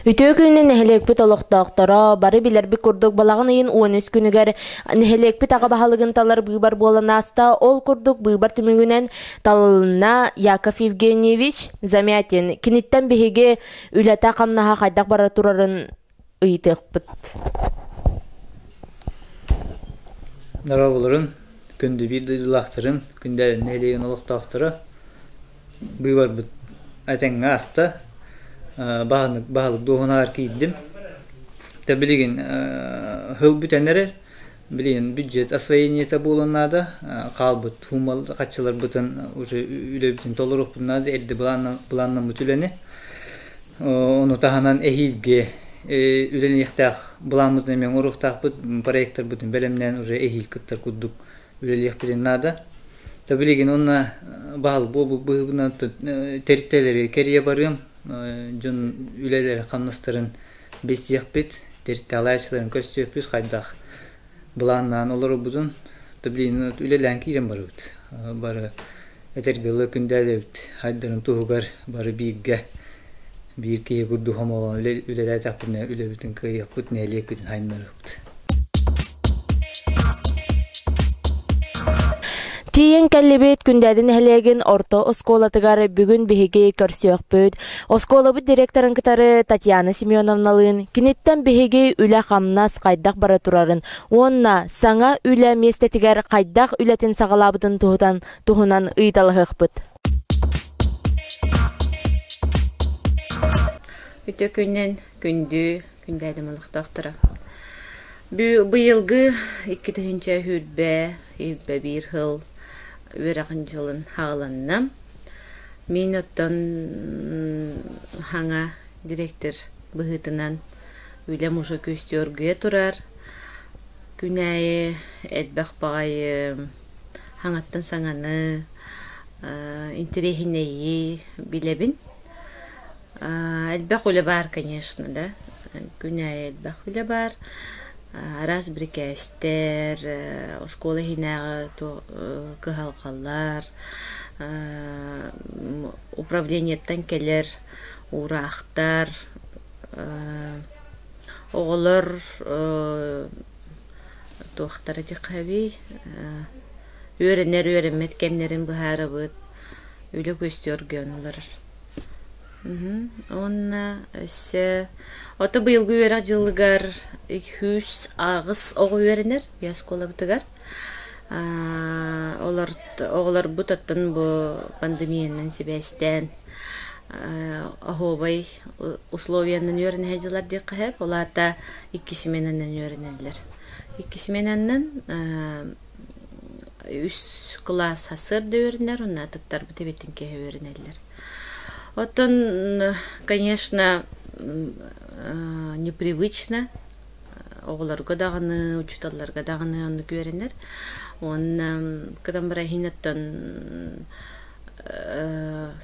Үтүө күнүнэн нэһилиэкпит олохтоохторо, бары билэрбит курдук балаҕан ыйын 13 күнүгэр нэһилиэкпит аҕа баһылыгын талар быыбар буолан ааста. Ол курдук быыбар түмүгүнэн талылынна Яков Евгеньевич Замятин. Киниттэн биһиги үлэтэ-хамнаһа хайдах бара турарын ыйытыахпыт. Дорооболорун, күндү биир дойдулаахтарым, күндэ нэһилиэгин олохтоохторо. Быыбарбыт этэҥҥэ ааста. Баһылык, баһылык дуоһунаҕар киирдим. Тэ билигин сыл бүтэн эрэр. Билигин бюджет освоениета буолуон наада. Хаалбыт хаччыларбытын уже үлэбитин толоруохпут наада. Эрдэ былааннаммыт үлэни. Ону таһынан эһиилги үлэлиэхтээх былааммытын эмиэ оҥоруохтаахпыт. Проектарбытын бэлэмнээн уже эһиил кыттар курдук үлэлиэхпитин наада. То билигин уонна баһыл буолбут быһыыбынан тэрилтэлэри кэрийэ барыам, дьон үлэлэри хамнастарын билсиэхпит, тэрилтэлээччилэрин көрсүөхпүт, хайдах былааннаан олорорбутун, то билигин үлэлээн киирэн барыбыт. Бары этэргэ дылы күндээлэбит хайдарын туһугар бары бииргэ биир киһи курдук хомолон үлэлээтэхпитинэ үлэбитин кыайыахпыт, нэһилиэкпитин хайыннарыахпыт. Тиийэн кэллибит Күндээдэ нэһилиэгин орто оскуолатыгар бүгүн биһиги көрсүөхпүт. Оскуолабыт директорын кытары Татьяна Семеновналыын киниттэн биһиги үлэ-хамнас хайдах бара турарын уонна саҥа үлэ миэстэтигэр хайдах үлэтин саҕалаабытын туһутан туһунан ыйыталаһыахпыт. Үтө күнүн күндү Күндээдим олохтоохторо. Быйылгы 2000 сүүрбэ сүүрбэ биир сыл үөрэҕин дьылын хааланна. Мин оттон хаҥа директор быһыытынан үлэм уже күөстүү турар. Күн аайы элбэх баҕайы хаҥаттан саҥаны, интэриэһинэйи билэбин. Элбэх үлэ баар, конечно, да. Күн аайы элбэх үлэ баар. Араас бирикээстэр, оскуола иһинээҕи кыһалҕалар, управлениеттан кэлэр уураахтар, оҕолор туохтара диэххэ үөрэнэр үөрэммэт кэмнэрин быһаарабыт, үлэ күөстүү оргуйан олорор. Уонна өссө ото быйылгы үөрэх дьылыгар 108 оҕо үөрэнэр оскуолабытыгар. Олор оҕолорбут оттон бу пандемиянан сибээстээн оһуобай условиянан үөрэнэ сылдьаллар диэххэ сөп. Ол аата икки сменанан үөрэнэллэр. Икки сменанан үс кылаас сарсыарда үөрэнэр уонна атыттарбыт эбэтин киэһэ үөрэнэллэр. Оттон, конечно, непривычно оҕолорго даҕаны, учууталларга даҕаны оннук үөрэнэр. Уонна кытан бараһыйнаттан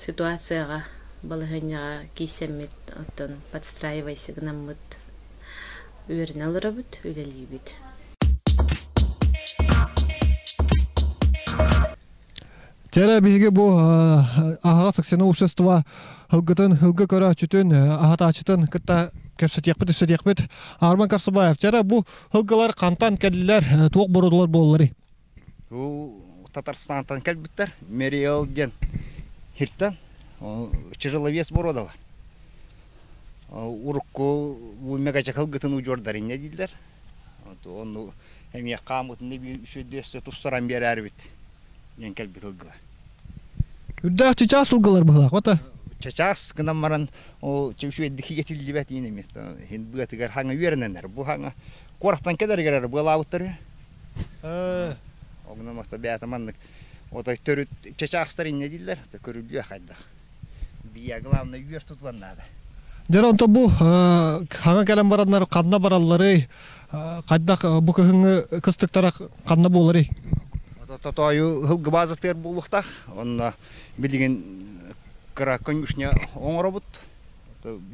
ситуацияҕа, балаһыанньаҕа киирсэммит, оттон подстраивайся гынаммыт үөрэнэ олоробут, үлэлиибит. Чэрэ биһиги бу аһаҕас акционное общество һылгытын һылгы көрөөччүтүн, аһатааччытын кытта кэпсэтиэхпит, истэтиэхпит. Арман Карсыбаев, чэрэ бу һылгылар хантан кэллилэр, туох бородулар буолларый? Бу Татарстантан кэлбиттэр, Мериэл диэн хиртэн, тяжеловес боруодалар. Урукку бу мегачак һылгытын удьуордар инньэ дииллэр. Онну эмиэ хаамытын үчүгэйдик тупсаран биэрээрибит диэн кэлбит ылгылар. Үрдээх чычаас ылгылар быһылаах бата. Чычаас гынан баран ол үчүгэйдик иэтиллибэт иин эмиэ иһин быатыгар хаҥа үөрэнэннэр бу хаҥа куораттан кэлэригэр эрэ быалаабыттар үһү. Огнан махта бэйэтэ маннык отой төрүт чычаастар инньэ дииллэр көрүллүө хайдах. Бия главное үөр тутуан наада. Дьэ онто бу хаҥа кэлэн бараннар ханна баралларый? Хайдах бу кыһыҥҥы кыстыктара ханна буоларый? Тотоойу һылгы баазатыгар буолуохтаах. Онно билигин кыра конюшня оҥоробут.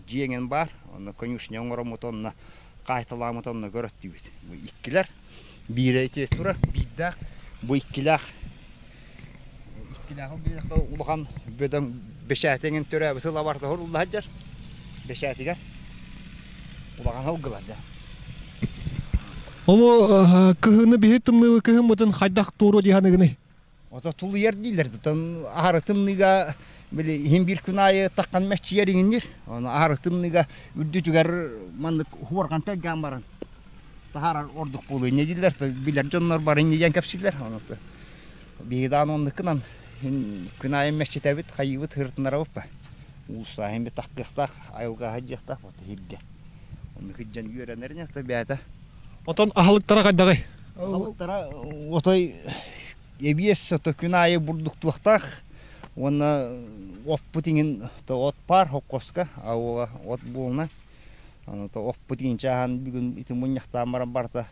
Дьиэҥэн баар. Онно конюшня оҥороммут онно хаайталааммыт онно көрөттүүбүт. Бу иккилэр. Биирэ ити турар, биирдээх. Бу иккилээх. Иккилээх улахан бөдөҥ бэчээтэҥин төрөөбүт тыла барыта уһулла сылдьар. Бэчээтигэр. Улахан ылгылар да. Ол кыһыны биһи тымныы кыһыммытын хайдах туоруо дии саныгыный? Ото тулуйар дииллэр. Тутан аһары тымныыга били иһин биир күн аайы таххан мэччийэр иҥиннир. Ону аһары тымныыга үрдүтүгэр маннык хуорҕан тэлгээн баран таһаарар ордук буолуо инньэ дииллэр. Билэр дьоннор бары инньэ диэн кэпсииллэр. Ону биһиги даҕаны оннуккунан күн аайы мэччитэбит, хайыыбыт, һырытынарабыт ба. Уулусса иһин бит тахтыахтаах, айылҕа сылдьыахтаах вот иһиргэ. Оннук илдьэн үөрэнэр ини бэйэтэ. Отон аһылыктара хайдаҕый? Аһылыктара отой эбиэс ото күн аайы бурдуктуохтаах уонна оппут иҥин от паар хоккоска ауга от буолна оппут иҥин чааһан бүгүн ити мунньахтаан баран барыта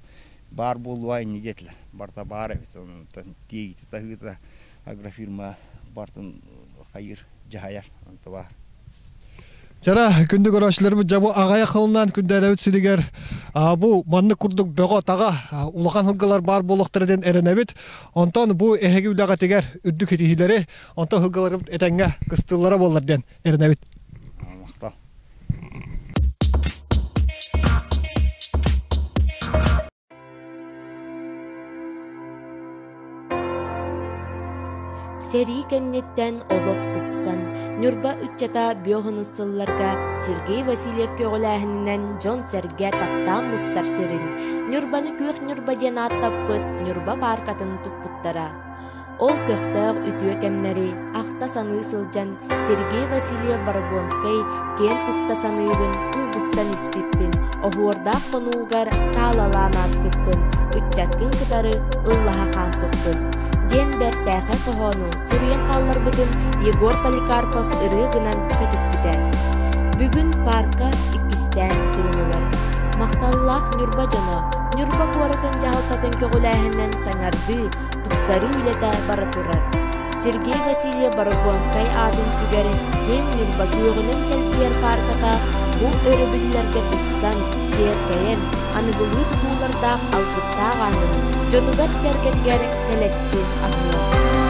баар буолуо инни диэтилэр барыта баар эбит онтон тиэгити таһыыта агрофирма бартын хайыр дьаһайар онто баар. Чара, күндү көрөөччүлэрбит дьэ бу аҕайах хылынан күндээрэбит сиригэр бу маннык курдук бөҕө-таҕа улахан сылгылар баар буолуохтара диэн эрэнэбит. Онтон бу эһиги үлэҕитигэр үрдүк ситиһиилэри, онтон сылгыларбыт этэҥҥэ кыстыыллара буоллар диэн эрэнэбит. Махтал. Сэрии кэнниттэн олох тупсан, Ньурба ыччата бүөһүнүс сылларга Сергей Васильев көҕүлээһининэн дьон-сэргэ таптаан мустар сирин, Ньурбаны Күөх Ньурба диэн ааттаппыт Ньурба пааркатын туппуттара. Ол көхтөөх үтүө кэмнэри ахта саныы сылдьан Сергей Васильев Борогонскай киэн тутта саныыбын уугуттан испиппин, оһуордаах хонуугар таалалаан ааспыппын, ыччаккын кытары ыллаһа хаампыппын диэн бэртээхэй хоһоону суруйан хаалларбытын Егор Поликарпов ырыа гынан көтүппүтэ. Бүгүн паарка иккистээн тыынылар. Махталлаах Ньурба дьоно Ньурба куоратын дьаһалтатын көҕүлээһинэн саҥардыы, тупсарыы үлэтэ бара турар. Сергей Васильев Борогонскай аатын сүгэр киэҥ Ньурба күөҕүнэн чэлгийэр паарката бу өрөбүллэргэ тупсан, киэркэйэн, аныгылыы тутуулардаах алгыстаах аанын дьонугар-сэргэтигэр тэлэччи аһыа.